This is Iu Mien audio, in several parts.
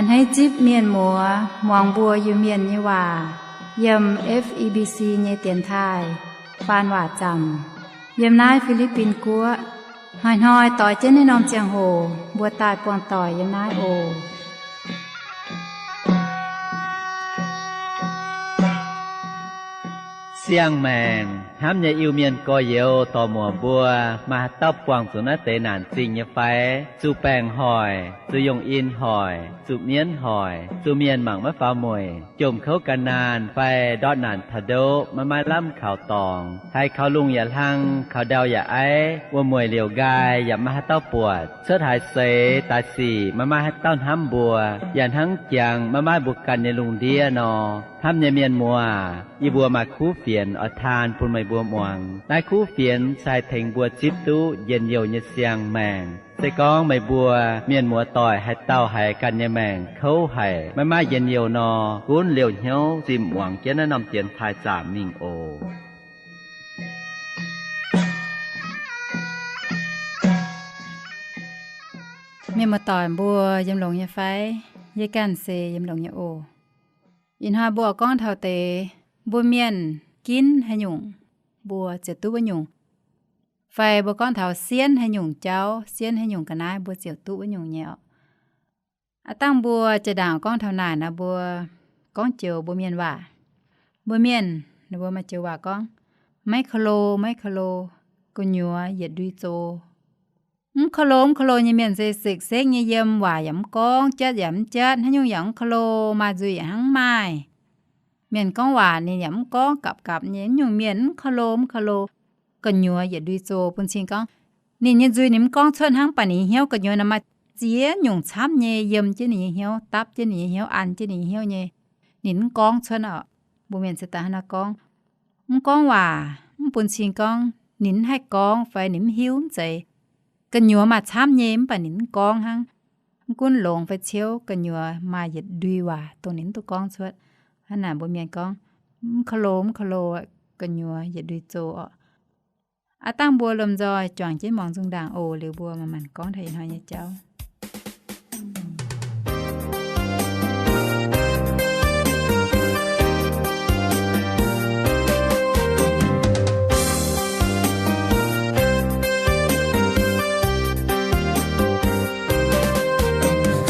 A'hneiv zipv mienh muoz muangx mbuo Iu-Mienh nyei waac yiem F E B C nyei dienx taaih faan waac zaamc yiem naaiv Fi^li^bin Guoqv. Hnoi-hnoi doix jienv naaiv norm ziangh hoc mbuo daaih buangh doic yiem naaiv oc. Siang-maengc hnamv nyei Iu-Mienh gorx-youz dorc-muoc mbuo, maaih haaix dauh buangh zuqc naaiv deix naanc zingh nyei fai? Zuqc baengc hoic, zuqc yungh in hoic, zuqc mienv hoic, zuqc mienh mangc maiv faaux mueic, jomc kouv ga'naanh fai ndortv naanc taux ndoqv maiv maaih lamh kaux dorngx, haiz kaux lungh yaac hlang, kaux ndau yaac aiv, wuom-mueic liouc nqaai yaac maiv maaih haaix dauh buatc, cuotv haaix seix daaih sic maiv maaih haaix dauh hnamv mbuo, yaac hnangv jangx maiv maaih mbuo ganh nyei lungh ndiev nor. Hnamv nyei mienh muoz, yie mbuo maaih kuv fienx oix taan bun meih mbuo muangx. Naaiv kuv fienx se haih tengx mbuo zipv duqv njien-youh nyei siang-maengc. Se gorngv meih mbuo mienh muoz doic haaix dauh haiz ganh nyei maengc kouv haic, maiv maaih njien-youh nor, gunv liouh hnyouv zimh muangx jienv naaiv norm dienx taaih zaamc mingh oc. Mienh muoz doic mbuo yiem longx nyei fai? Yie ganh se yiem longx nyei oc. Ih hnoi mbuo gorngv taux deix mbuo mienh ginv haaix nyungc, mbuo ziouc duqv wuov nyungc. Fai mbuo gorngv taux sienv haaix nyungc jauv, sienv haaix nyungc ga'naaiv, mbuo ziouc duqv wuov nyungc nyei oc. Aav dangh mbuo jaa-ndaangc gorngv taux naaic nor, mbuo gorngv joux mbuo mienh waac. Mbuo mienh, mbuo maaih joux waac gorngv, maiv ko lo, maiv ko lo, gu'nyuoz yietc ndui zoh. Mv ko lo, mv ko lo nyei mienh se sekv-sekv nyei yiem, waac yaac mv gorngv, jatv yaac mv jatv, haaix nyungc yaac mv ko lo, maaih nzuih yaac hnangv mv maaih. Mienh gorngv waac ninh yaac mv gorngv gapv-gapv nyei. Naaiv nyungc mienh mv ko lo, mv ko lo, gu'nyuoz yietc ndui zoh. Bun cing gorngv ninh nyei nzuih ninh mv gorngv cuotv hnangv, mv baac ninh nyei hnyouv gu'nyuoz naaic maaih ziex nyungc camv nyei yiem jienv ninh nyei hnyouv, dapv jienv ninh nyei hnyouv, an jienv ninh nyei hnyouv nyei. Ninh mv gorngv cuotv oc. Mbuo mienh se daaih hnangv naaiv gorngv. Mv gorngv waac, mv bun cing gorngv ninh mv haih gorngv fai ninh mv hiuv mv zeiz. Gu'nyuoz maaih camv nyei, mv baac ninh mv gorngv hnangv. Mv gunv longx fai ciouv, gu'nyuoz maaih yietc ndui waac dongh ninh mv duqv gorngv cuotv. Hnangv naaic mbuo mienh gorngv, mv ko lo, mv ko lo, gu'nyuoz yietc ndui zoh oc. Aav dangh mbuo lomh nzoih juangc jienv muangx nzung ndaangc oc. Liuz mbuo manc-manc gorngv taux ih hnoi nyei jauv.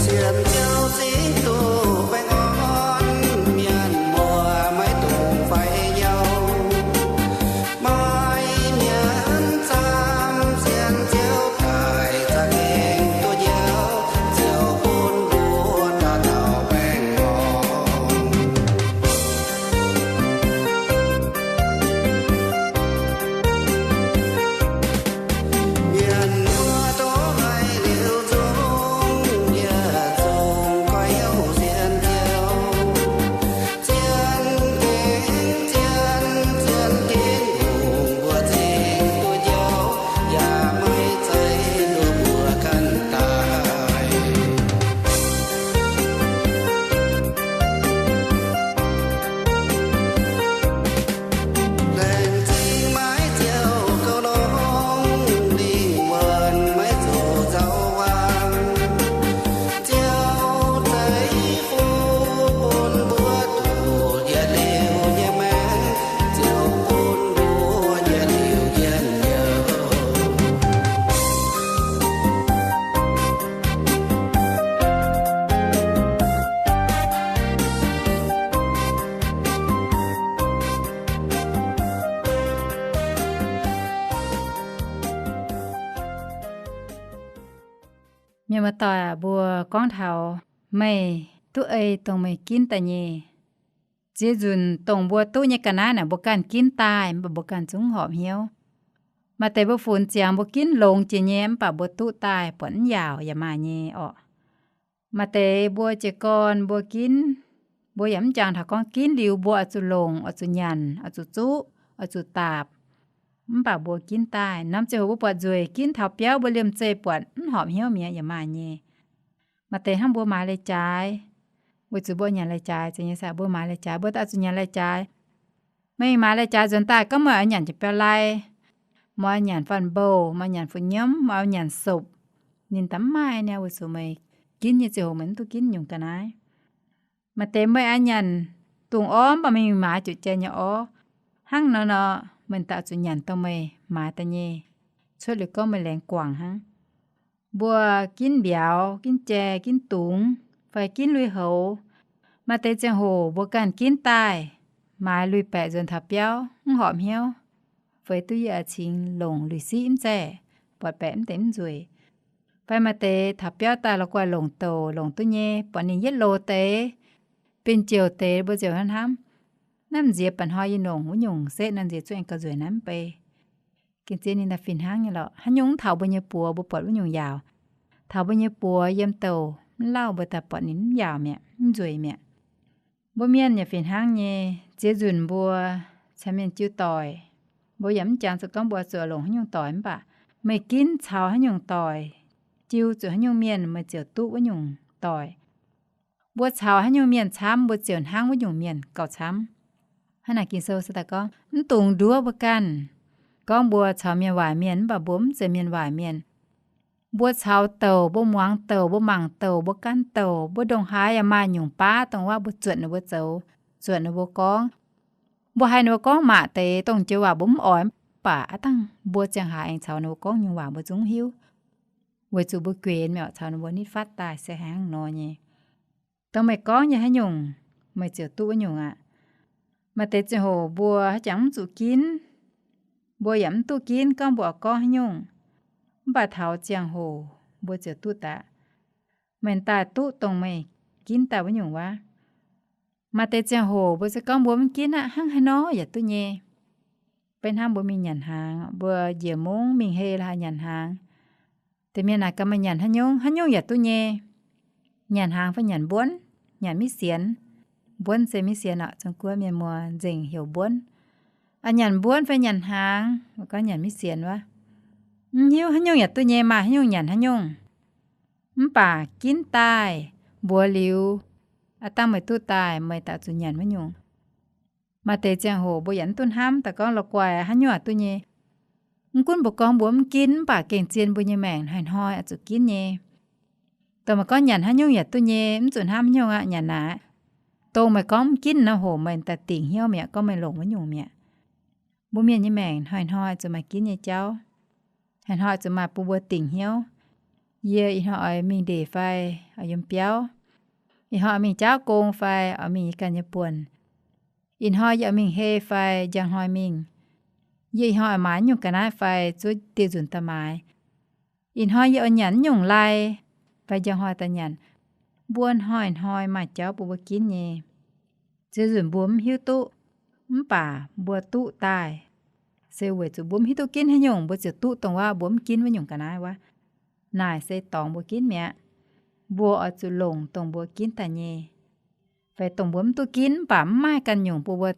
Sienx Ziouv zingv duqv baengh orn, mienh muoz maiv dungx faix yauh. Maiv mienh camv sienx Ziouv daaih za'gengh duqv njoux, Ziouv bun mbuo dauh dauh baengh orn. Mienh muoz doqc haiz liuz zungv, yietc zungv goiv hnyouv sienx Ziouv. Zien gengh zien, zien Tin-Hungh mbuox zingh duqv njoux, yaac maiv zeiz nduov mbuo ganh daaih. Laengz zingh maiv Ziouv gauh longx, lingh wuonh maiv zoux nzauh waangc. Ziouv zeiv fuqv bun mbuo duqv yietc liuz nyei maengc, Ziouv bun mbuo yietc liuz njien-youh. Mienh muoz-doic aac, mbuo gorngv taux meih duqv ei dongh meih ginv daaih nyei. Ziex nzunc dongh mbuo duqv nyei ga'naaiv naaic mbuo ganh ginv daaih, mv baac mbuo ganh zungv horpc hnyouv. Maaih deix mbuo funx ziangx mbuo ginv longx jiex nyei, mv baac mbuo duqv daaih buatc mv yaauc yaac maaih nyei orqc. Maaih deix mbuo jiez gorn mbuo ginv, mbuo yaac mv jangx taux gorngv ginv liuz mbuo oix zuqc longc, oix zuqc nyanc, oix zuqc zuqv, oix zuqc daapc. Mv baac mbuo ginv daaih, norm ziangh hoc mbuo buatc nzueic ginv taux biauv, mbuo liemh zeih buatc mv horpc hnyouv mi'aqv yaac maaih nyei. Maaih deix hnangv mbuo maaiz lai-jaaix, weic zuqc mbuo nyanc lai-jaaix, zeiz nyei saah, mbuo maaiz lai-jaaix, mbuo oix zuqc nyanc lai-jaaix. Meih maaiz lai-jaaix nzuonx daaih gorngv meih oix nyanc jiex biauv lai, meih oix nyanc fanh mbouh, meih oix nyanc fu-nyiemv, meih oix nyanc sopc, ninh daaih mv maaih niaa, weic zuqc meih ginv nyei ziangh hoc meih mv duqv ginv nyungc ga'naaiv. Maaih deix meih oix nyanc dungz orv mv baac meih mingh maaiz ziouc jai nyei orv. Hnangv nor nor, meih daaih zuqc nyanc dongh meih maaiz daaih nyei, cuotv liuz gorngv meih laengz guangc hnangv. Mbuo ginv mbiauz, ginv jai, ginv dungz, fai ginv lui-houx. Maaih deix ziangh hoc mbuo ganh ginv daaih, maaiz lui-baeqc nzuonx taux biauv mv horpc hnyouv, feix duqv yie cingx longc lui-siqv mv zaeqv, buatc baeqc mv deix mv nzueic. Fai maaih deix taux biauv daaih la'guaih longc douc longc duqv nyei, buatc ninh yietv loz deix, benx jouc deix, mbuo ziouc hnamv, naaiv m'nziex ba'hnoi yie longc wuov nyungc setv naaiv, m'nziex zuqv aengx gauh nzueic naaiv mv bei. Gengh zien ninh daaih fih hnangv nyei lorqc. Haaix nyungc mv taux mbuo nyei buoz mbuo buatc wuov nyungc yaauc. Taux mbuo nyei buoz yiem douc mv lauh mbuo daaih buatc ninh mv yaauc mi'aqv, mv nzueic mi'aqv. Mbuo mienh yaac fih hnangv nyei, ziex nzunc mbuo caux mienh jiu doic, mbuo yaac mv jangx zuqc gorngv mbuo zuqc longc haaix nyungc doic mv baac meih ginv caux haaix nyungc doic, jiu zuqc haaix nyungc mienh meih ziouc duqv wuov nyungc doic. Mbuo caux haaix nyungc mienh camv mbuo ziouc hnangv wuov nyungc mienh gauh camv. Hnangv naaic Ging-Sou se daaih gorngv mv dungx nduov mbuo ganh gorngv mbuo caux mienh waaic mienh mv baac mbuo mv zeiz mienh waaic mienh. Mbuo caux douc, mbuo muangx douc, mbuo mangc douc, mbuo gan douc, mbuo ndongc haaix yaac maaih nyungc baav dongh wuov mbuo zuotc ninh mbuo zoux, zuotc ninh mbuo gorngv. Mbuo haiz ninh mbuo gorngv maac deix dongh joux waac mbuo mv oix, mv baac aav dangh mbuo ziangh haaix aengx caux ninh mbuo gorngv nyungc waac mbuo zungv hiuv, weic zuqc mbuo guenx mi'aqv, caux ninh mbuo nitv fatv daaih se hnangv nor nyei. Dongh meih gorngv nyei haaix nyungc, meih ziouc duqv wuov nyungc aqv. Maaih deix ziangh hoc mbuo haaix jangx mv zuqc ginv, mbuo yaac mv duqv ginv gorngv mbuo oix gorngv haaix nyungc, mv baac taux ziangh hoc mbuo ziouc duqv daaih. Meih daaih duqv dongh meih ginv daaih wuov nyungc wuov. Maaih deix ziangh hoc mbuo se gorngv mbuo mv ginv aqv, hnangv haaix nor yaac duqv nyei. Beiv hnangv mbuo mingh nyanc hnaangx, mbuo njiec mungv mingh hei la'haaix nyanc hnaangx, deix mienh naaic gaax meih nyanc haaix nyungc, haaix nyungc yaac duqv nyei. Nyanc hnaangx fai nyanc mbuonv, nyanc miv sienx, mbuonv se miv sienx orqc, Zong-Guoqv mienh muoz nzengc heuc mbuonv. Aa, nyanc mbuonv fai nyanc hnaangx, gorngv nyanc miv sienx wuov, mv hiuv, haaix nyungc yaac duqv nyei, maaih haaix nyungc nyanc haaix nyungc. Mv baac ginv daaih mbuox liuz, aav dangh meih duqv daaih meih daaih zuqc nyanc wuov nyungc. Maaih deix ziangh hoc mbuo yaac mv duqv hnamv daaih gorngv la'guaih haaix nyungc yaac duqv nyei. Mv gunv mbuo gorngv mbuo mv ginv mv baac gengh zien mbuo nyei maengc hnoi-hnoi oix zuqc ginv nyei. Dongh meih gorngv nyanc haaix nyungc yaac duqv nyei, mv zuqc hnamv haaix nyungc aqv, nyanc naaic. Dongh meih gorngv mv ginv nor hoc meih daaih dingc hnyouv mi'aqv, gorngv meih longc wuov nyungc mi'aqv. Mbuo mienh nyei maengc hnoi-hnoi zuqc maaih ginv nyei jauv. Hnoi-hnoi zuqc maaih bun mbuo dingc hnyouv. Yie ih hnoi oix mingh ndeic fai oix yiem biauv? Ih hnoi oix mingh jaauv gong fai oix mingh yie ganh nyei buonc? Ih hnoi yie oix mingh hei fai njang hnoi mingh? Yie ih hnoi oix maaiz nyungc ga'naaiv fai zuov dieh nzunc daaih maaiz? Ih hnoi yie oix nyanc nyungc lai fai njang hnoi daaih nyanc? Mbuo hnoi-hnoi maaih jauv bun mbuo ginv nyei. Ziex nzunc mbuo mv hiuv duqv, mv baac mbuo duqv daaih, se weic zuqc mbuo mv hiuv duqv ginv haaix nyungc, mbuo ziouc duqv dongh wuov mbuo mv ginv wuov nyungc ga'naaiv wuov. Naaic se dorngx mbuo ginv mi'aqv. Mbuo oix zuqc longc dongh mbuo ginv daaih nyei. Fai dongh mbuo mv duqv ginv mv baac mv maaih ganh nyungc bun mbuo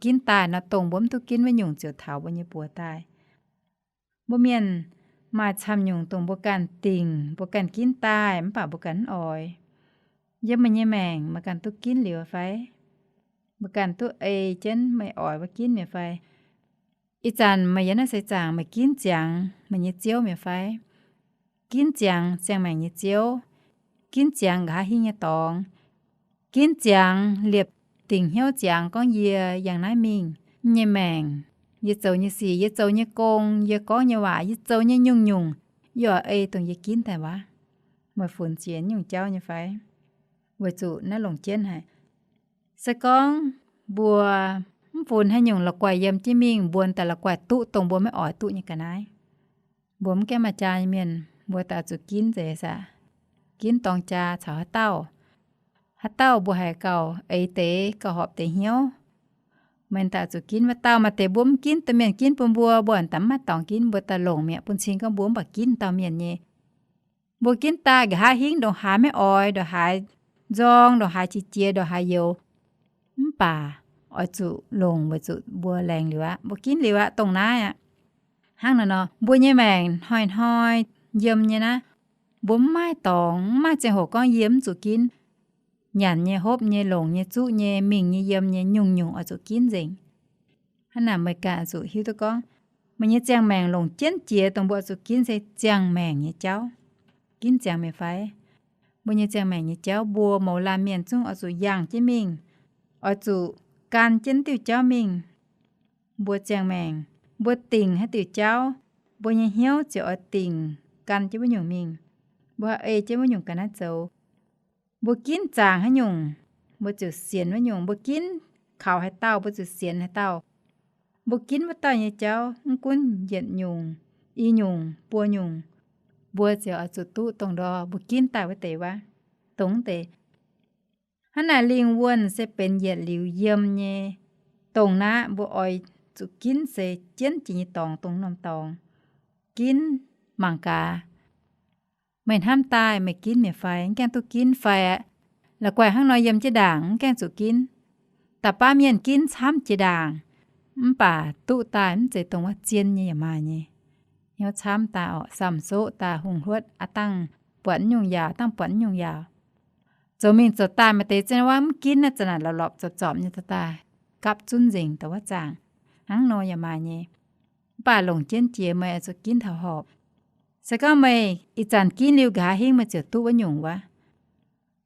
ginv daaih nor, dongh mbuo mv duqv ginv wuov nyungc ziouc taux mbuo nyei buoz daaih. Mbuo mienh maaih camv nyungc dongh mbuo ganh dingc, mbuo ganh ginv daaih mv baac mbuo ganh mv oix. Yiem meih nyei maengc meih ganh duqv ginv liuz fai? Meih ganh duqv ei jienv meih oix wuov ginv mi'aqv fai? Ih zanc meih yiem naaiv seix zaangc meih ginv ziangx meih nyei Ziouv mi'aqv fai? Ginv ziangx ziangh maengc nyei Ziouv, ginv ziangx nqa'haav hingv nyei dorngx, ginv ziangx liepc dingc hnyouv ziangx gorngv yie yangh naaiv mingh nyei maengc, yie zoux nyei sic, yie zoux nyei gong, yie gorngv nyei waac, yie zoux nyei nyungc-nyungc, yie oix ei dongh yie ginv daaih wuov. Meih funx ziex nyungc jauv nyei fai? Weic zuqc naaiv longc jienv haic. Se gorngv mbuo mv funx haaix nyungc la'guaih yiem jienv mingh, mbuo daaih la'guaih duqv dongh mbuo maiv oix duqv nyei ga'naaiv. Mbuo mv gaengh maaih jaa nyei mienh, mbuo daaih zuqc ginv nzengc aqv. Ginv dorng jaa caux haaix dauh? Haaix dauh mbuo haiz gauh eix deix, gauh horpc deix hnyouv, meih daaih zuqc ginv wuov dauh. Maaih deix mbuo mv ginv, domh mienh ginv bun mbuo, mbuo daaih mv maaih dorngx ginv, mbuo daaih longc mi'aqv, bun cing gorngv mbuo mv baac ginv dauh mienh nyei. Mbuo ginv daaih nqa'haav hingv ndongc haaix maiv oix, ndongc haaix nzorng, ndongc haaix qiex jiez, ndongc haaix youx, mv baac oix zuqc longc weic zuqc mbuo laengz liuz aqv, mbuo ginv liuz aqv, dongh naaiv aqv. Hnangv naaiv nor, mbuo nyei maengc hnoi-hnoi yiem nyei naaiv, mbuo mv maaih dorngx, mv maaih ziangh hoc gorngv yie mv zuqc ginv. Nyanc nyei, hopv nyei, longc nyei, zuqv nyei, mingh nyei, yiem nyei, nyungc-nyungc oix zuqc ginv nzengc. Hnangv naaic meih ganh oix zuqc hiuv duqv gorngv, meih nyei ziangh maengc longc jienv jiex dongh mbuo oix zuqc ginv se ziangh maengc nyei jauv. Ginv ziangx meih fai? Mbuo nyei ziangh maengc nyei jauv mbuo mouz laanh mienh zungv oix zuqc yangh jienv mingh, oix zuqc gan jienv diuh jauv mingh. Mbuo ziangh maengc, mbuo dingc haaix diuc jauv, mbuo nyei hnyouv ziouc oix dingc gan jienv wuov nyungc mingh. Mbuo haih ei jienv wuov nyungc ga'naaiv zoux. Mbuo ginv zaangc haaix nyungc, mbuo ziouc sienx wuov nyungc. Mbuo ginv kaux haaix dauh, mbuo ziouc sienx haaix dauh. Mbuo ginv wuov dauh nyei jauv, mv gunv yietc nyungc, i nyungc, buo nyungc, mbuo ziouc oix zuqc duqv dongh ndor mbuo ginv daaih wuov deix wuov, dongh deix. Hnangv naaic lingh wuonh se benx yietc liuz yiem nyei. Dongh naaiv mbuo oix zuqc ginv se jienv jiex nyei dorngx dongh norm dorngx. Ginv mangc gaax, meih hnamv daaih meih ginv mi'aqv fai mv gaengh duqv ginv fai aeqv, la'guaih hnangv nor yiem jienv ndaangc mv gaengh zuqc ginv. Da'faanh mienh ginv camv jiex ndaangc, mv baac duqv daaih mv zeiz dongh wuov zien nyei yaac maaih nyei. Hnyouv camv daaih orqc, samx soqv daaih, hungh hluotv aqv, dangh buatc nyungc yaauc, dangh buatc nyungc yaauc. Zoux mingh zoux daaih maaih deix zien wuov mv ginv naaiv, za'naaic lorpc lorpc zorpc zorpc nyei daaih, gapv zunv nzengc daaih wuov zaangc. Hnangv nor yaac maaih nyei. Mv baac longc jienv jiex meih oix zuqc ginv taux horpc. Se gorngv meih ih zanc ginv liuz nqa'haav hingv meih ziouc duqv wuov nyungc wuov.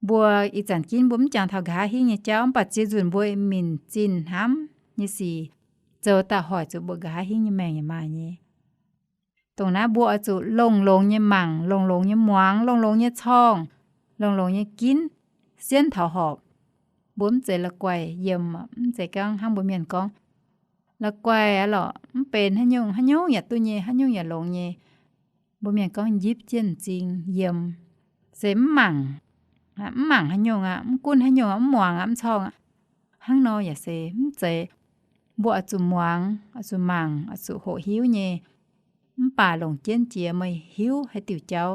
Mbuo ih zanc ginv mbuo mv jangx taux nqa'haav hingv nyei jauv, mv baac ziex nzunc mbuo minc zinh hnamv nyei sic zoux daaih hoic zuqc mbuo nqa'haav hingv nyei maengc yaac maaih nyei. Dongh naaiv mbuo oix zuqc longx-longx nyei mangc, longx-longx nyei muangx, longx-longx nyei corngh, longx-longx nyei ginv, sienv taux horpc. Mbuo mv zeiz la'guaih yiem, mv zeiz gorngv hnangv mbuo mienh gorngv, la'guaih aqv lorqc, mv benx haaix nyungc, haaix nyungc yaac duqv nyei, haaix nyungc yaac longx nyei. Mbuo mienh gorngv njipv jienv m'zing yiem, se mv mangc, mv mangc haaix nyungc aqv, mv gunv haaix nyungc aqv, mv muangx aqv, mv corngh aqv. Hnangv nor yaac se mv zeiz. Mbuo oix zuqc muangx, oix zuqc mangc, oix zuqc hoqc hiuv nyei. Mv baac longc jienv jiex meih hiuv haaix diuc jauv,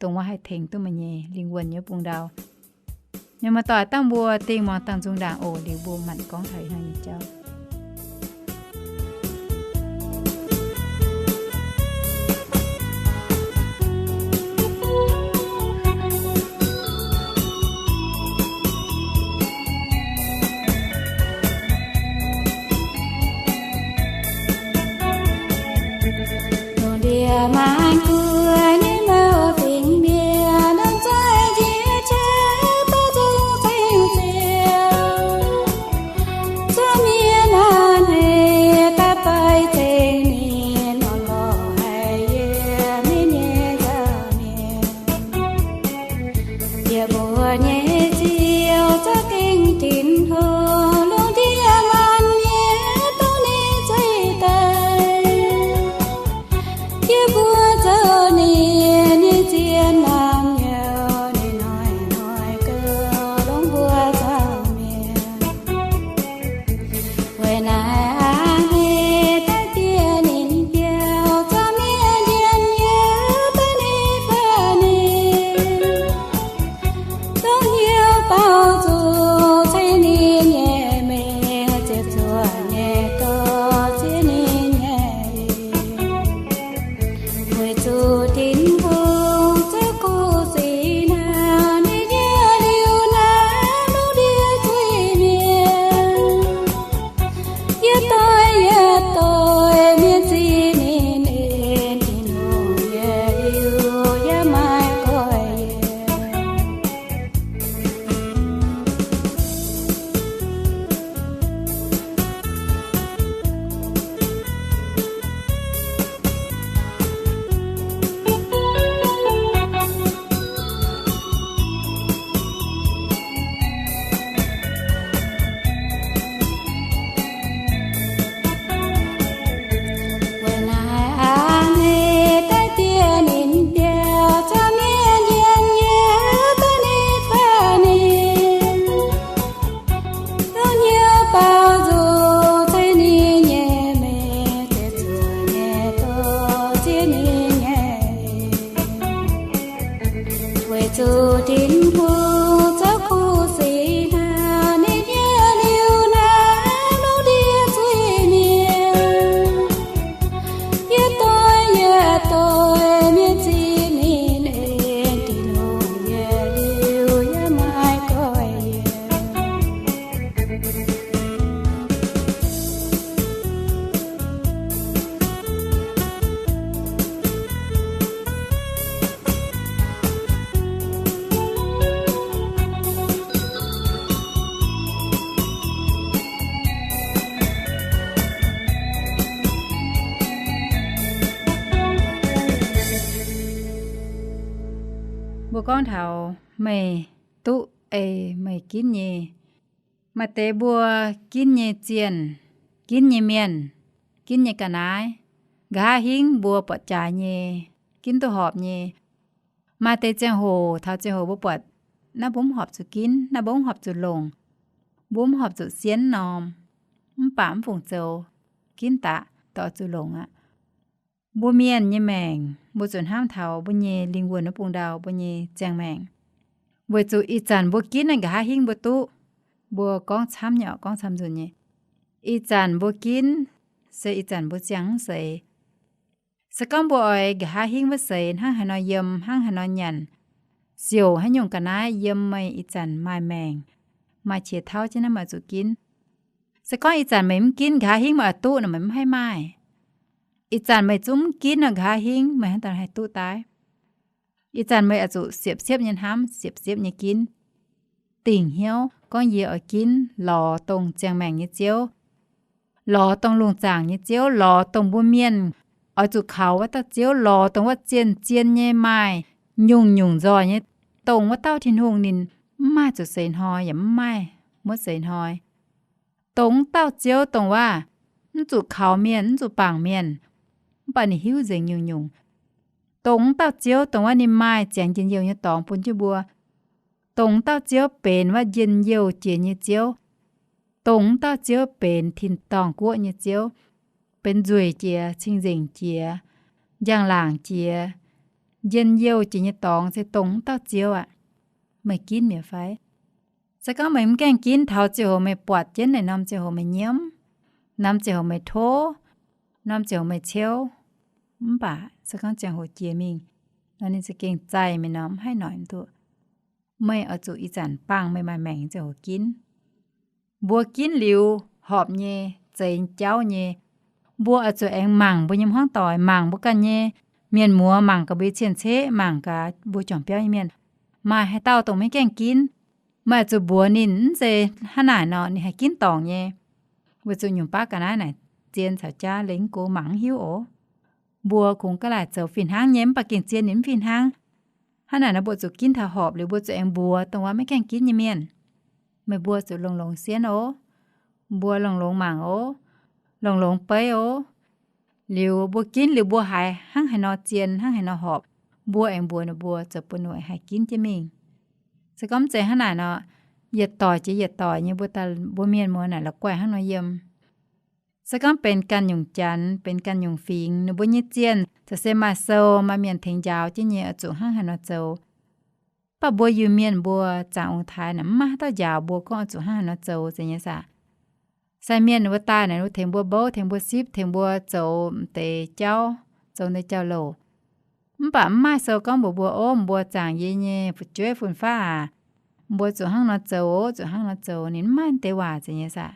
dongh wuov haih tengx duqv meih nyei lingh wuonh nyei bung ndau. Mienh muoz-doic, dangh mbuo dingh muangx dangh nzung ndaangc oc. Liuz mbuo manc gorngv taux ih hnoi nyei jauv. Lungh ndiev maanc guoqv nyei mouc fingx mienh, lomh nzoih njiec qaqv baav zong zengv ziouc, zuov mienh naaiv hneiv daaih baix zengx ninh, lorz lorz haiz yie maiv nyei nzauh mienh. Yie mbuo nyei Ziouv za'gengh dinc hlo, lungh ndiev maanc mienh dongh ninh zueiz daaih. Yie mbuo zoux Gorngv taux meih duqv ei meih ginv nyei, maaih deix mbuo ginv nyei zienh, ginv nyei mienh, ginv nyei ga'naaiv, nqa'haav hingv mbuo buatc jaaix nyei, ginv duqv horpc nyei. Maaih deix ziangh hoc, taux ziangh hoc mbuo buatc naaiv mbuo mv horpc zuqc ginv, naaiv mbuo mv horpc zuqc longc, mbuo mv horpc zuqc sienv norm, mv baac mv fungc zoux, ginv daqc, dorh zuqc longc aqv. Mbuo mienh nyei maengc, mbuo zuqc hnamv taux mbuo nyei lingh wuonh wuov bung ndau, mbuo nyei ziangh maengc. Weic zuqc ih zanc mbuo ginv naaiv nqa'haav hingv mbuo duqv, mbuo gorngv camv nyei oc, gorngv camv nzunc nyei. Ih zanc mbuo ginv, se ih zanc mbuo ziangh mv seix. Se gorngv mbuo oix nqa'haav hingv wuov seix hnangv haaix nor yiem, hnangv haaix nor nyanc, siouc haaix nyungc ga'naaiv yiem meih ih zanc maaih maengc, maaih qiex tauv jienv naaiv meih zuqc ginv. Se gorngv ih zanc meih mv ginv, nqa'haav hingv meih oix duqv nor, meih mv haih maaih. Ih zanc meih zungv mv ginv nor, nqa'haav hingv meih hnangv daaih haih duqv daaih. Ih zanc meih oix zuqc siepv-siepv nyei hnamv, siepv-siepv nyei ginv. Dingc hnyouv gorngv yie oix ginv lorz dongh ziangh maengc nyei Ziouv, lorz dongh lungh zaangc nyei Ziouv, lorz dongh mbuo mienh oix zuqc kaux wuov dauh Ziouv, lorz dongh wuov zien-zien nyei maaih nyungc-nyungc nzoih nyei, dongh wuov dauh Tin-Hungh ninh mv maaih zuqc seix hnoi yaac mv maaih muotv seix hnoi. Dongh wuov dauh Ziouv dongh wuov mv zuqc kaux mienh, mv zuqc bangc mienh, mv baac ninh hiuv nzengc nyungc-nyungc. Dongh wuov dauh Ziouv dongh wuov ninh maaih ziangx njien-youh nyei dorngx bun jienv mbuo. Dongh wuov dauh Ziouv benx wuov njien-youh jiex nyei Ziouv. Dongh wuov dauh Ziouv benx tin-dorngh guoqv nyei Ziouv, benx nzueic jiex, cing-nzengc jiex, njang-laangc jiex, njien-youh jiex nyei dorngx se dongh wuov dauh Ziouv aqv. Meih ginv mi'aqv fai? Se gorngv meih mv gaengh ginv, taux ziangh hoc meih buatc jienv naaic norm ziangh hoc meih nyiemv, norm ziangh hoc meih tov, norm ziangh hoc meih ciouv, mv baac se gorngv ziangh hoc jiex mingh nor, ninh za'gengh zaih meih nor, mv haih noic duqv. Meih oix zuqc ih zanc bangh meih maaih maengc ziangh hoc ginv. Mbuo ginv liuz horpc nyei, zeix jauv nyei, mbuo oix zuqc aengx mangc mbuo nyei hmuangv doic, mangc mbuo ganh nyei mienh muoz, mangc gaax mbuo nyei cien-ceqv, mangc gaax mbuo juangc biauv nyei mienh. Maaih haaix dauh dongh maiv gaengh ginv, meih oix zuqc mbuox ninh, mv zeiz hnangv naaic nor ninh haih ginv dorngc nyei. Weic zuqc nyungc baav ga'naaiv naaic zien caux jaav lengv go mangc mv hiuv oc. Mbuo kungx ga'laaic zoux fih hnangv nyei, mv baac gengh zien ninh mv fih hnangv. Hnangv naaic nor mbuo zuqc ginv taux horpc liuz mbuo zuqc aengx mbuox dongh wuov maiv gaengh ginv nyei mienh, meih mbuo zuqc longx-longx sienv oc. Mbuo longx-longx mangc oc. Longx-longx beiv oc. Liuz mbuo ginv liuz mbuo haiz hnangv haaix nor zien, hnangv haaix nor horpc, mbuo aengx mbuox ninh mbuo zoux bun ninh haih ginv jienv mingh. Se gorngv mv zeiz hnangv naaic nor, yietc doic jiex yietc doic nyei mbuo, mbuo mienh muoz naaic la'guaih hnangv nor yiem. Se gorngv benx ganh nyungc janx, benx ganh nyungc fingx, ninh mbuo nyei zienh za'gengh maaih sou, maaih mienh tengx njaaux jienv nyei, oix zuqc hnangv haaix nor zoux. Mv baac mbuo Iu-Mienh mbuo zaangc ong-taaix naaic mv maaih haaix dauh njaaux mbuo gorngv oix zuqc hnangv haaix nor zoux zeiz nyei saah. Sai mienh wuov daaih naaic, ninh tengx mbuo mbouv, tengx mbuo sipv, tengx mbuo zoux m'deix jauv, zoux m'deix jauv-louc. Mv baac mv maaih sou gorngv mbuox mbuo, Ov, mbuo zaangc yie nyei fu'jueiv fun-faqv aac, mbuo zuqc hnangv nor zoux, zuqc hnangv nor zoux. Ninh mv maaih deix waac zeiz nyei saah.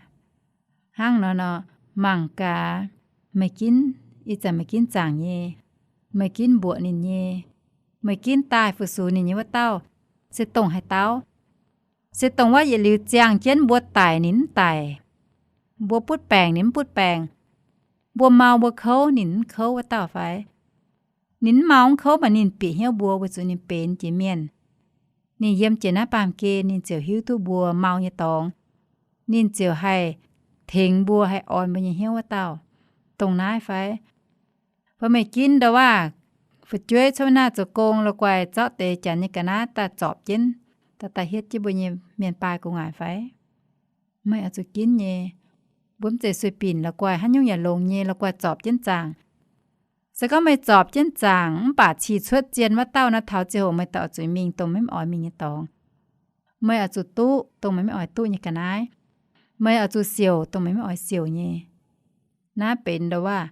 Hnangv nor nor, mangc gaax, meih ginv, ih zanc meih ginv zaangc nyei, meih ginv mbuoqc ninh nyei, meih ginv daaih fu-sux ninh nyei wuov dauh, se dongh haaix dauh? Se dongh wuov yietc liuz ziangh jienv mbuo daic ninh mv daic, mbuo butv baengc ninh mv butv baengc, mbuo mau mbuo kouv ninh mv kouv wuov dauh fai? Ninh mv mau mv kouv, mv baac ninh bieqc hnyouv mbuo weic zuqc ninh benx jiex mienh. Ninh yiem jiex naaiv baamh gen ninh ziouc hiuv duqv mbuo mau nyei dorngx. Ninh ziouc haih tengx mbuo, haih orn mbuo nyei hnyouv wuov dauh. Dongh naaiv fai? Fai meih ginv ndau-waav fu'jueiv cuotv naaiv zoux gong la'guaih zorqv deix janx nyei ga'naaiv daaih zorpc jienv, daaih daaih hietv jienv mbuo nyei mienh baaih gu'nguaaic fai? Meih oix zuqc ginv nyei. Mbuo mv zeiz sueih binc la'guaih haaix nyungc yaac longx nyei, la'guaih zorpc jienv zaangc. Se gorngv meih zorpc jienv zaangc mv baac cih cuotv zien wuov dauh nor, taux ziangh hoc meih daaih oix zuqc mingh dongh meih mv oix mingh nyei dorngx. Meih oix zuqc duqv dongh meih maiv oix duqv nyei ga'naaiv. Meih oix zuqc siouc dongh meih maiv oix siouc nyei. Naaiv benx ndau-waav.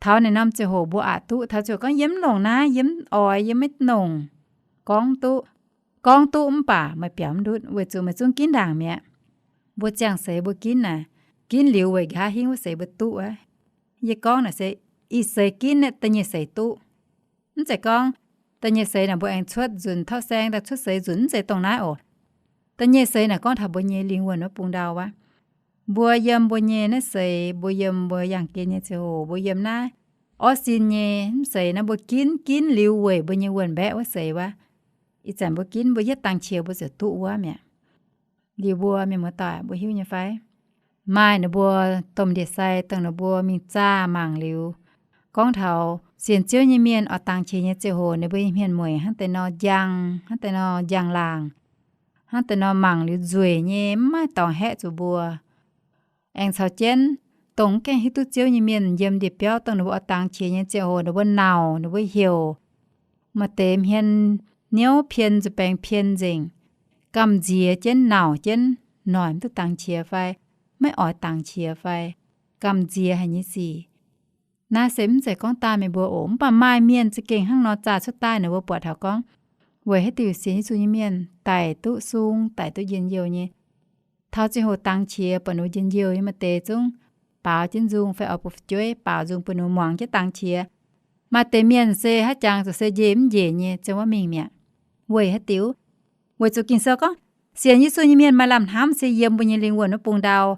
Taux naaiv norm ziangh hoc mbuo aqc duqv, taux ziouc gorngv yie mv longc naaiv, yie mv oix, yie maiv nongc, gorngv duqv. Gorngv duqv mv baac meih biaux mv ndutv weic zuqc meih zungv ginv ndaangc mi'aqv. Mbuo ziangh seix mbuo ginv naaic, ginv liuz weic nqa'haav hingv wuov seix mbuo duqv aqv. Yie gorngv naaic se ih seix ginv da'nyeic seix duqv. Mv zeiz gorngv da'nyeic seix naaic mbuo aengx cuotv nzunc tauv saeng daaih cuotv seix nzunc, mv zeiz dongh naaiv oc. Da'nyeic seix naaic gorngv taux mbuo nyei lingh wuonh wuov bung ndau aqv. Mbuo yiem mbuo nyei naaiv seix, mbuo yiem mbuo yangh gen nyei ziangh hoc, mbuo yiem naaiv orv sin nyei mv seix naaiv, mbuo ginv, ginv liuz weic mbuo nyei wuonh mbaeqv wuov seix wuov. Ih zanc mbuo ginv mbuo yietv dangx qiex mbuo ziouc duqv wuov mi'aqv. Liuz mbuo mienh muoz-doic, mbuo hiuv nyei fai? Maaih ninh mbuo domh ndie-sai dongh ninh mbuo mingh zaah mangc liuz, gorngv taux sienx Ziouv nyei mienh oix dangx qiex nyei ziangh hoc ninh mbuo nyei hmien mueic hnangv deix nor njang, hnangv deix nor njang-laangc, hnangv deix nor mangc liuz nzueic nyei, mv maaih dorngx haeqv zuqc mbuo. Aengx caux jienv dongh mv gaengh hiuv duqv Ziouv nyei mienh yiem ndie-biauv dongh ninh mbuo oix dangx qiex nyei ziangh hoc ninh mbuo nauc, ninh mbuo heuc, maaih deix hmien niouv pien nzuih baengx pien nzengc, gamh nziex jienv, nauc jienv, noic mv duqv dangx qiex fai, maiv oix dangx qiex fai, gamh nziex haic nyei sic. Naaiv se mv zeiz gorngv daaih meih mbuo oc, mv baac maaih mienh za'gengh hnangv nor zaah cuotv daaih, ninh mbuo buatc taux gorngv, weic haaix diuc sienx Yesu nyei mienh daic duqv sung, daic duqv njien-youh nyei, taux ziangh hoc dangx qiex buatc ninh mbuo njien-youh nyei, maaih deix zungv baaux jienv nzung fai oix bun fu'jueiv baaux nzung bun ninh mbuo muangx jienv dangx qiex. Maaih deix mienh se haaix jangx zuqc se njiec mv njiec nyei ziangh wuov mingh mi'aqv. Weic haaix diuc? Weic zuqc Ging-Sou gorngv, sienx Yesu nyei mienh maaih lamh hnamv se yiem mbuo nyei lingh wuonh wuov bung ndau.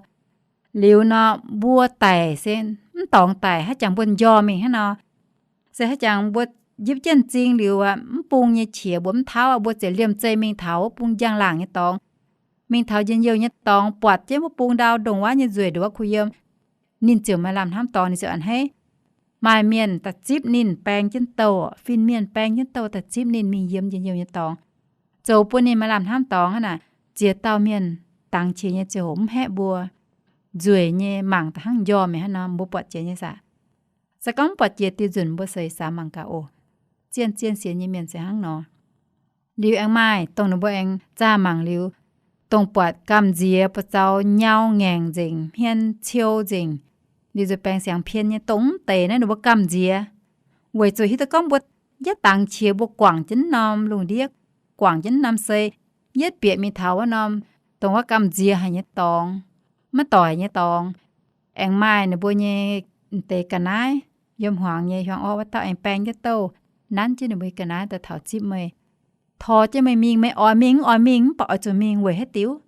Liuz nor, mbuo daic se mv dorngx daic, haaix jangx mbuo njormh mingh hnangv nor, se haaix jangx mbuo njipv jienv m'zing liuz aqv, mv bung nyei qiex mbuo mv tauv aqv, mbuo ziouc liemh zeih mingh taux wuov bung njang-laangc nyei dorngx, mingh taux njien-youh nyei dorngx, buatc jienv wuov bung ndau ndongc wuov nyei nzueic, ndongc wuov kuh yiem, ninh ziouc maaih lamh hnamv dorngx, ninh ziouc a'hneiv. Maaih mienh da'zipv ninh baeng jienv douh, fin-mienh baeng jienv douh da'zipv ninh mingh yiem njien-youh nyei dorngx, zoux bun ninh maaih lamh hnamv dorngx hnangv naaic. Ziex dauh mienh dangx qiex nyei ziangh hoc mv haeqv mbuo, nzueic nyei, mangc da'hnangv njormh mi'aqv hnangv nor, mbuo buatc jiex nyei saah? Se gorngv mv buatc jiex diuh nzunc mbuo seix samx mangc gaax oc. Zien-zien sienx nyei mienh se hnangv nor. Liuz aengx maaih dongh ninh mbuo aengx zaah mangc liuz, dongh buatc gamh nziex, buatc zaux nyau ngaengc nzengc, hmien ciou nzengc, liuz nzuih baengx siangx pien nyei, dongh mv deix naaiv ninh mbuo gamh nziex. Weic zuqc hiuv duqv gorngv mbuo yietv dangx qiex mbuo guangc jienv norm lungh ndiev, guangc jienv norm sei, yietv bieqc mingh taux wuov norm dongh wuov gamh nziex haic nyei dorngx, maiv doic nyei dorngx. Aengx maaih ninh mbuo nyei deix ga'naaiv, yiem hmuangx nyei hiuang orqv wuov dauh aengx baeng jienv douh, nanv jienv ninh mbuo nyei ga'naaiv daaih taux zipv meih, tor jienv meih mingh, meih oix mingh mv oix mingh mv baac oix zuqc mingh. Weic haaix diuc?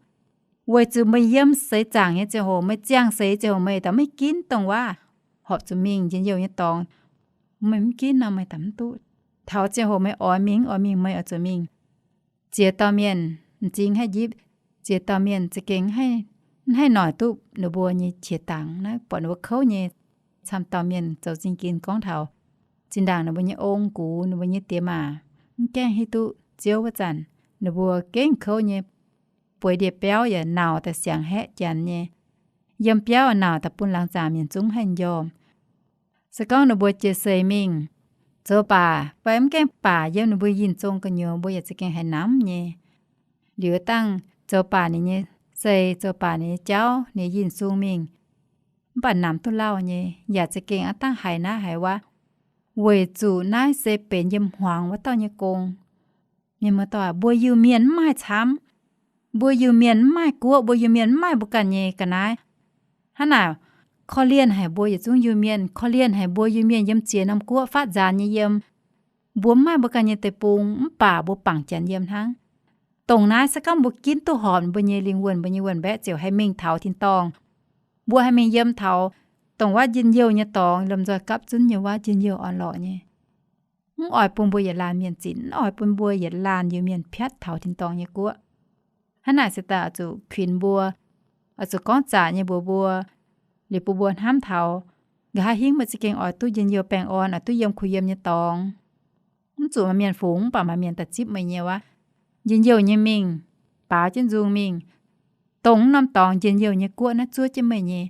Weic zuqc meih yiem seix zaangc nyei ziangh hoc, meih ziangh seix ziangh hoc meih daaih maiv ginv dongh wuov horpc zuqc mingh njien-youh nyei dorngx. Meih mv ginv nor meih daaih mv duqv. Taux ziangh hoc meih oix mingh mv oix mingh meih oix zuqc mingh. Ziex dauh mienh m'zing haih njipv, ziex dauh mienh za'gengh mv haih noic duqv ninh mbuo nyei qiex dangx naaiv, buatc ninh mbuo kouv nyei. Camv dauh mienh zoux zingh ginx gorngv taux zinh ndaangc ninh mbuo nyei ong-gux, ninh mbuo nyei diex maac mv gaengh hiuv duqv Ziouv wuov zanc, ninh mbuo gengh kouv nyei. Bueix ndie-biauv yaac nauc daaih siangx haeqv janx nyei. Yiem biauv nauc daaih bun laangz zaangc mienh zungv haih njormh. Se gorngv ninh mbuo jiex seix mingh zoux baac fai mv gaengh baac yiem ninh mbuo yinh zong gu'nyuoz, mbuo yaac za'gengh haiz namv nyei. Liuz dangh zoux baac ninh nyei sei, zoux baac ninh nyei jauv, ninh nyei yinh zung mingh, mv baac namx duqv lauh nyei, yaac za'gengh aav dangh haiz naaiv haiz wuov, weic zuqc naaiv se benx yiem hmuangx wuov dauh nyei gong. Mienh muoz-doic, mbuo Iu-Mienh mv maaih camv. Mbuo Iu-Mienh mv maaih guoqv, mbuo Iu-Mienh mv maaih mbuo ganh nyei ga'naaiv. Hnangv naaic, korv-lienh haic mbuo yietc zungv Iu-Mienh, korv-lienh haic mbuo Iu-Mienh yiem ziex norm guoqv faatv nzaanx nyei yiem. Mbuo mv maaih mbuo ganh nyei deic-bung, mv baac mbuo bangc Janx yiem hnangv. Dongh naaiv se gorngv mbuo ginv duqv horpc mbuo nyei lingh wuonh, mbuo nyei wuonh mbaeqv ziouc haih mingh taux tin-dorngh. Mbuo haih mingh yiem taux dongh wuov njien-youh nyei dorngx, lomh nzoih gapv zunv nyei wuov njien-youh orn-lorqc nyei. Mv oix bun mbuo yietc laanh mienh zinc, mv oix bun mbuo yietc laanh Iu-Mienh piatv taux tin-dorngh nyei guoqv. Hnangv naaic se daaih oix zuqc kuinx mbuo, oix zuqc gorngv zaqc nyei mbuox mbuo, liuz bun mbuo hnamv taux nqa'haav hingv meih za'gengh oix duqv njien-youh baengh orn, oix duqv yiem kuh yiem nyei dorngx. Mv zuqc maaih mienh fungx, mv baac maaih mienh daaih zipv meih nyei wuov. Njien-youh nyei mingh, baaux jienv nzung mingh. Dongh wuov norm dorngx njien-youh nyei guoqv naaiv zuov jienv meih nyei.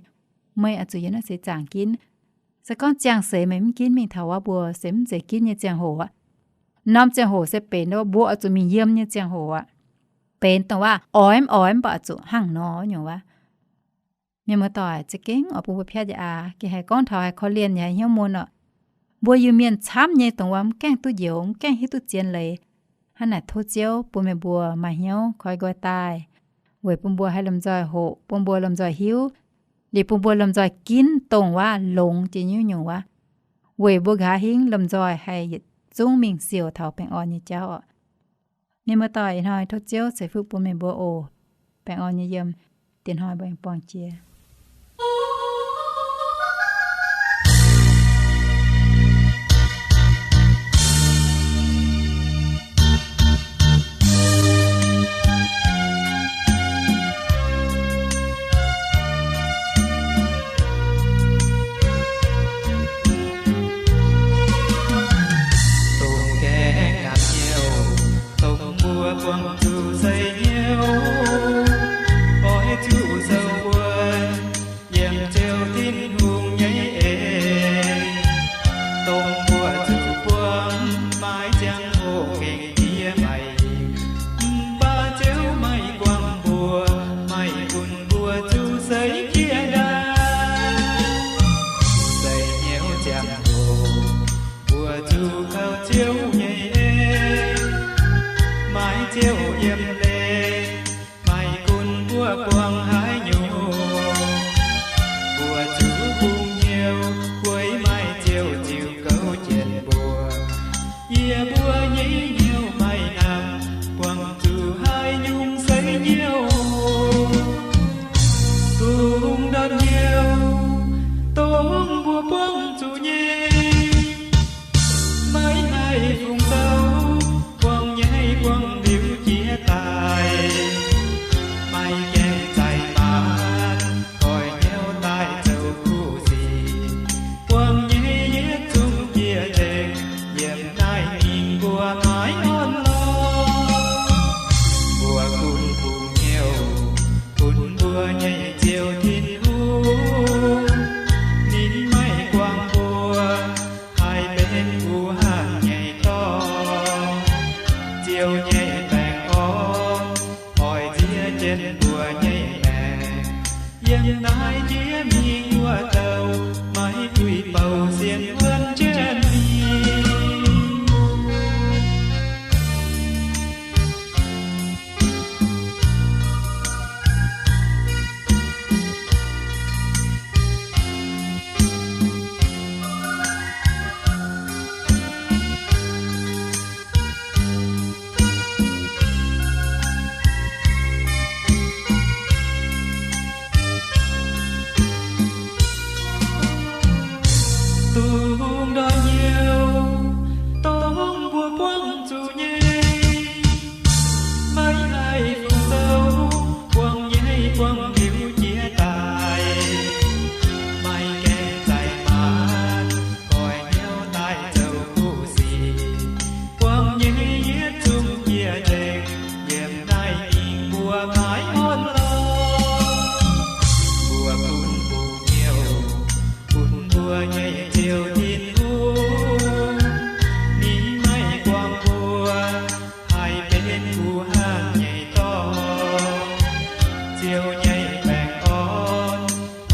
Meih oix zuqc yiem naaiv seix zaangc ginv. Se gorngv ziangh seix meih mv ginv mingh taux wuov, mbuo se mv zeiz ginv nyei ziangh hoc aqv. Norm ziangh hoc se benx mbuo oix zuqc mingh yiem nyei ziangh hoc aqv. Benx dongh wuov oix mv oix mv baac oix zuqc hnangv nor nyungc wuov. Mienh muoz-doic, za'gengh oix bun mbuo piatv yaac aav, gengh haih gorngv taux haih korv-lienh yaac haih hnyouv mun orqc. Mbuo Iu-Mienh camv nyei dongh wuov mv gaengh duqv njoux, mv gaengh hiuv duqv zien leiz. Hnangv naaic tov Ziouv bun meih mbuo maaih hnyouv koi nqoi daaih, weic bun mbuo haih lomh nzoih hoqc, bun mbuo lomh nzoih hiuv, liuz bun mbuo lomh nzoih ginv dongh wuov longx jiex nyungc-nyungc wuov, weic mbuo nqa'haav hingv lomh nzoih haih yietc zungv mingh siouc taux baengh orn nyei jauv orqc. Mienh muoz-doic, ih hnoi tov Ziouv ceix fuqv bun meih mbuo oc. Baengh orn nyei yiem. Diex hnoi mbuo aengx buangh jiex. hnyouv, dongh mbuo buangh zuqc nyei. Maiv haih fungc zoux, buangh nyei buangh liuz jiex daaih. Maiv gaengh zaih maanc, goix hnyouv daaih zoux kuv sic. Buangh nyei yietv zungv jiex nzengc, yiem naaiv mingh mbuo maiv orn lorqc. Mbuo gunv bungx hnyouv bun mbuo nyei Ziouv Tin-Hungh, ninh maiv guangc mbuo, haih benx guh hanh nyei dorngx. Ziouv nyei baengh orn oix nziex jienv mbuo nyei maengc. Yiem naaiv jiex mingh wuov dauh, maiv duih bouh sienx wuonv jienv mingh. Dongh ndortv hnyouv, dongh mbuo buangh zuqc nyei. Maiv haih fungc zoux, buangh nyei buangh liuz jiex daaih. Maiv gaengh zaih maanc, goix hnyouv daaih zoux kuv sic. Buangh nyei yietv zungv jiex nzengc, yiem naaiv mingh mbuo maiv orn lorqc. Mbuo gunv bungx hnyouv bun mbuo nyei Ziouv Tin-Hungh, ninh maiv guangc mbuo, haih benx guh hanh nyei dorngx. Ziouv nyei baengh orn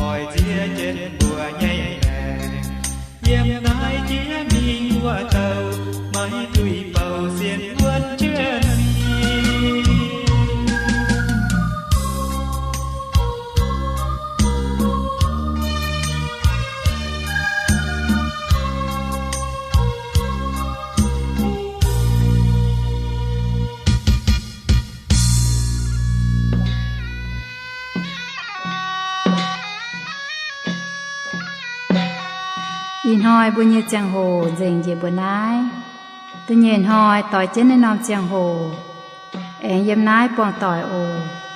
oix nziex jienv mbuo nyei maengc. Yiem naaiv jiex mingh wuov dauh, maiv duih bouh sienx wuonv jienv mingh. Ih hnoi mbuo nyei ziangh hoc nzengc njiec mbuo naaiv. Da'nyeic hnoi doix jienv naaiv norm ziangh hoc, aengx yiem naaiv buangh doic oc.